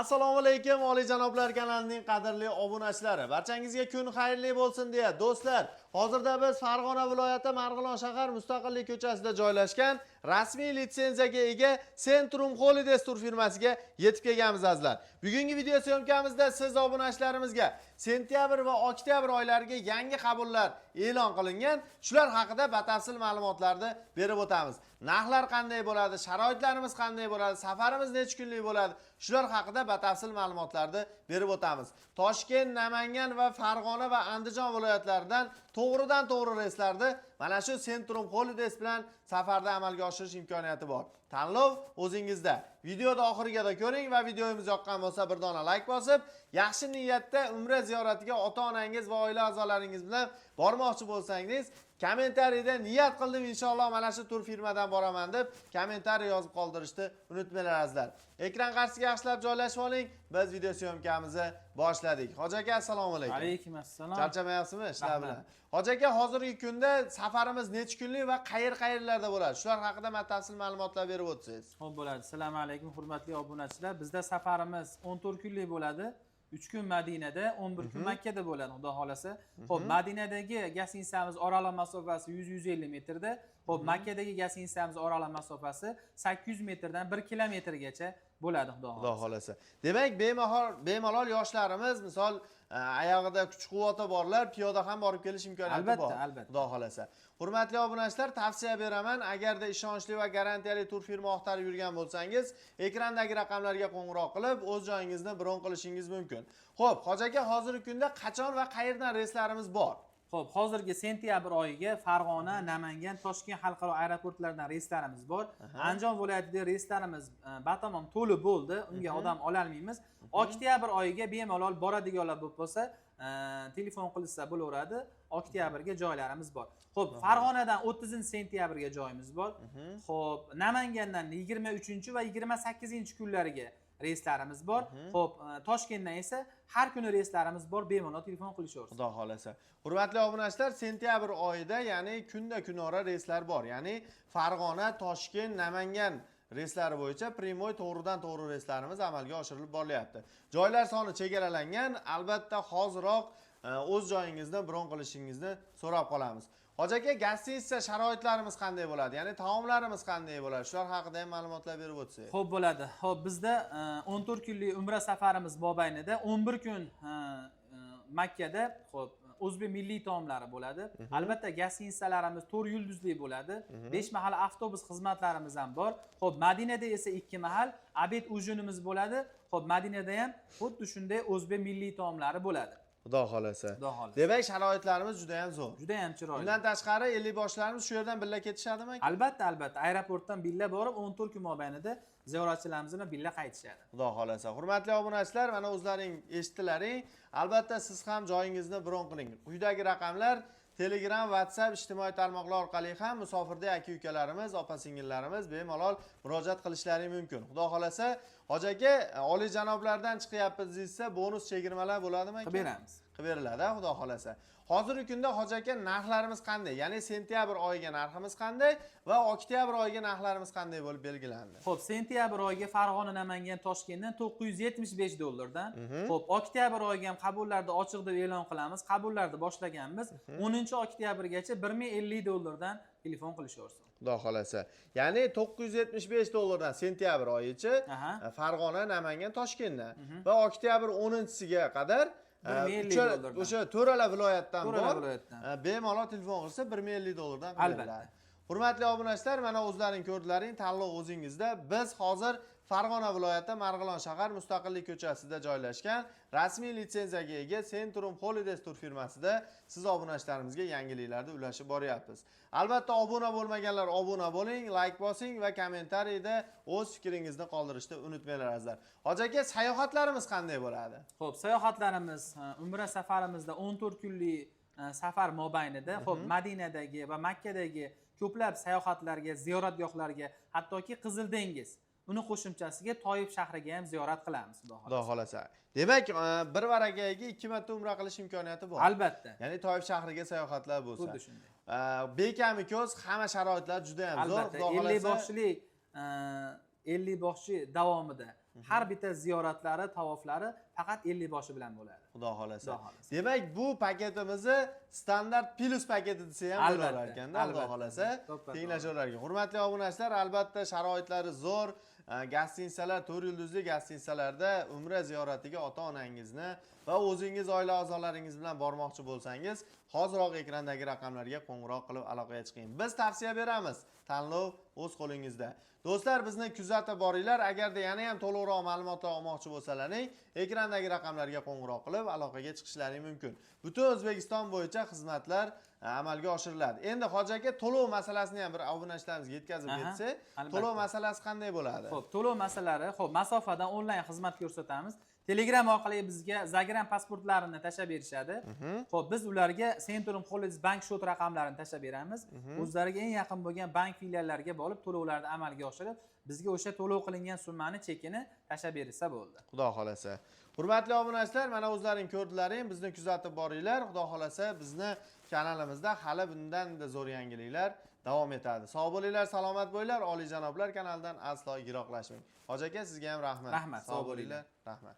Assalomu alaykum, oliyjanoblar kanalining qadrli obunachilari. Barchangizga kun xayrli bo'lsin deya do'stlar. Hozirda biz Farg'ona viloyati Marg'ilon shahar Mustaqillik ko'chasida joylashgan rasmiy litsenziyaga ega Centrum Holidays tur firmasiga yetib kelganmiz, azizlar. Bugungi video syomkamizda siz obunachilarimizga sentyabr va oktyabr oylariga yangi qabullar e'lon qilingan. Shular haqida batafsil ma'lumotlarni berib o'tamiz. Narxlar qanday bo'ladi, sharoitlarimiz qanday bo'ladi, safarimiz necha kunlik bo'ladi? Shular haqida batafsil ma'lumotlarni berib o'tamiz. Toshkent, Namangan va Farg'ona va Andijon viloyatlaridan to'g'ridan to'g'ri reyslarni mana shu Centrum Holidays bilan safarda amalga oshirish imkoniyati bor. Tanlov o'zingizda. Videoni oxirigacha ko'ring va videomiz yoqqan bo'lsa, bir dona layk bosib, yaxshi niyatda umra ziyoratiga ota-onangiz va oila a'zolaringiz bilan bormoqchi bo'lsangiz, kommentariyda "Niyat qildim, inshaalloh mana shu tur firmadan boraman" deb kommentariy yozib qoldirishni unutmanglar, azizlar. Ekran qarshisiga yaxshilab joylashib oling. Biz video syomkamizni boshladik. Hoji aka, assalomu alaykum. Alaykum assalom. Charchamayapsizmi ishlar Rahmat. bilan? Hoji aka, hozirgi kunda safarimiz necha kunlik va qayer qayerlarda bo'ladi? Shular haqida batafsil ma'lumotlar berib o'tsangiz. Xo'p, bo'ladi. Assalomu alaykum, hurmatli obunachilar. Bizda safarimiz 14 kunlik bo'ladi. 3 kun Madinada, 11 kun Makkada bo'ladi, Xudo xolasa. Xo'p, Madinadagi гостиница miz oraliq masofasi 100-150 metrda. Xo'p, Makkadagi гостиница miz oraliq masofasi 800 metrdan 1 kilometrgacha bo'ladi, Xudo Xudo xolasa. xolasa. Demak, bemalol yoshlarimiz, misol, oyog'ida kuch quvvati borlar piyoda ham borib kelish imkoniyati Albatta, bor. albatta. Xudo xolasa. Hurmatli obunachilar, tavsiya beraman, agarda ishonchli va garantiyali tur firma axtarib yurgan bo'lsangiz, ekrandagi raqamlarga qo'ng'iroq qilib, o'z joyingizni bron qilishingiz mumkin. Xo'p, Hoji aka, hozirgi kunda qachon va qayerdan reyslarimiz bor? Xo'p, hozirgi sentyabr oyiga Farg'ona, Namangan, Toshkent xalqaro aeroportlaridan reyslarimiz bor. Andijon viloyatida reyslarimiz batamom to'lib bo'ldi. Unga odam ololmaymiz. Oktyabr oyiga bemalol boradiganlar bo'lib qolsa, telefon qilsa bo'laveradi. Oktyabrga joylarimiz bor. Xo'p, Farg'onadan 30 sentyabrga joyimiz bor. Xo'p, Namangandan 23 va 28 kunlariga reyslarimiz bor. Xo'p, Toshkentdan esa har kuni reyslarimiz bor, bemalol telefon qilishaversin. Xudo xolasa. Hurmatli obunachilar, sentyabr oyida, ya'ni kunda kunora reyslar bor. Ya'ni Farg'ona, Toshkent, Namangan reyslari bo'yicha прямой, to'g'ridan to'g'ri reyslarimiz amalga oshirilib borilyapti. Joylar soni chegaralangan. Albatta, hoziroq o'z joyingizni bron qilishingizni so'rab qolamiz. Hoji aka, гостиница sharoitlarimiz qanday bo'ladi? Ya'ni taomlarimiz qanday bo'ladi? Shular haqida ham ma'lumotlar berib o'tsangiz. Xo'p, bo'ladi. Xo'p, bizda 14 kunlik umra safarimiz mobaynida 11 kun Makkada, xo'p, o'zbek milliy taomlari bo'ladi. Albatta, гостиница larimiz 4 yulduzli bo'ladi. 5 mahal avtobus xizmatlarimiz ham bor. Xo'p, Madinada esa 2 mahal обед, ужин imiz bo'ladi. Xo'p, Madinada ham xuddi shunday o'zbek milliy taomlari bo'ladi. Xudo xolasa. Xudo xolasa. Demak, sharoitlarimiz juda ham zo'r. Juda ham chiroyli. Undan tashqari, ellikboshlarimiz shu yerdan birga ketishadimi, aka? Albatta. Aeroportdan billa borib, 14 kun mobaynida ziyoratchilarimiz bilan billa qaytishadi. Xudo xolasa. Hurmatli obunachilar, mana o'zlaring eshitdilaring. Albatta, siz ham joyingizni bron qiling. Quyidagi raqamlar Telegram, WhatsApp, ijtimoiy tarmoqlar orqali ham musofirda aka ukalarimiz, opa singillarimiz bemalol murojaat qilishlari mumkin. Xudo xolasa, Hoji aka, oliyjanoblardan chiqyapmiz desa, bonus chegirmalar bo'ladimi, aka? Qilib beramiz. Qilib beriladi, Xudo xolasa. Hozirgi kunda, Hoji aka, narxlarimiz qanday? Ya'ni sentyabr oyiga narximiz qanday va oktyabr oyiga narxlarimiz qanday bo'lib belgilandi? Xo'p, sentyabr oyiga Farg'ona, Namangan, Toshkentdan 975 dollardan. Xo'p, oktyabr oyiga ham qabullarni ochiq deb e'lon qilamiz. Qabullarni boshlaganmiz. 10 oktyabrgacha 1050 dollardan telefon qilishaversin. Xudo xolasa. Ya'ni 975 dollardan sentyabr oyichi Farg'ona, Namangan, Toshkentdan va oktyabr 10-siga qadar 1050 dollardan. O'sha to'rala viloyatdan To'rala bor. viloyatdan. Bemalol telefon qilsa, 1050 dollardan qilib Albatta. beriladi. Hurmatli obunachilar, mana o'zlaring ko'rdilaring, tanlov o'zingizda. Biz hozir Farg'ona viloyati Marg'ilon shahar Mustaqillik ko'chasida joylashgan rasmiy litsenziyaga ega Centrum Holidays tur firmasida siz obunachilarimizga yangiliklarni ulashib boryapmiz. Albatta, obuna bo'lmaganlar obuna bo'ling, layk bosing va kommentariyda o'z fikringizni qoldirishni unutmanglar, azizlar. Hoji aka, sayohatlarimiz qanday bo'ladi? Xo'p, sayohatlarimiz umra safarimizda 14 kunlik safar mobaynida, xo'p, Madinadagi va Makkadagi ko'plab sayohatlarga, ziyoratgohlarga, hattoki Qizil dengiz, uni qo'shimchasiga Toif shahriga ham ziyorat qilamiz, Xudo xohlasa. Xudo xohlasa. Demak, bir varakaga ikki marta umra qilish imkoniyati bor. Albatta. Ya'ni Toif shahriga sayohatlar bo'lsa. Xuddi shunday. Bekami ko'z, hamma sharoitlar juda ham zo'r. Albatta, Xudo 50 xohlasa. boshli 50 boshchi davomida. Har bitta ziyoratlari, tavoflari faqat 50 boshi bilan bo'ladi. Xudo xohlasa. Xudo xohlasa. Demak, bu paketimizni standart plus paketi desa ham Albatta, bo'lar ekanda, Xudo albatta. xohlasa. To'ppa-to'g'ri. Tenglashaverar ekan. Hurmatli obunachilar, albatta sharoitlari zo'r. Gostinitsalar, 4 yulduzli gostinitsalarda umra ziyoratiga ota-onangizni va o'zingiz oila a'zolaringiz bilan bormoqchi bo'lsangiz, hoziroq ekrandagi raqamlarga qo'ng'iroq qilib aloqaga chiqing. Biz tavsiya beramiz. Tanlov o'z qo'lingizda. Do'stlar, bizni kuzatib boringlar. Agarda yana ham to'liqroq ma'lumotlar olmoqchi bo'lsalaring, ekrandagi raqamlarga qo'ng'iroq qilib aloqaga chiqishlaring mumkin. Butun O'zbekiston bo'yicha xizmatlar amalga oshiriladi. Endi Hoji aka, to'lov masalasini ham bir obunachilarimizga yetkazib ketsak, to'lov masalasi qanday bo'ladi? Xo'p, to'lov masalalari, xo'p, masofadan onlayn xizmat ko'rsatamiz. Telegram orqali bizga загран pasportlarini tashlab berishadi. Xo'p, biz ularga Centrum Holidays bank счёт raqamlarini tashlab beramiz. O'zlariga eng yaqin bo'lgan bank filiallariga borib to'lovlarni amalga oshirib, bizga o'sha to'lov qilingan summani chekini tashlab berilsa bo'ldi. Xudo xohlasa. Hurmatli obunachilar, mana o'zlaring ko'rdilaring, bizni kuzatib boringlar. Xudo xohlasa, bizni kanalimizda hali bundan-da zo'r yangiliklar davom etadi. Sog' bo'linglar, salomat bo'linglar. Oliyjanoblar kanalidan aslo yiroqlashmang. Hoji aka, sizga ham rahmat. Rahmat, Sog' sog' bo'linglar. bo'linglar. Rahmat.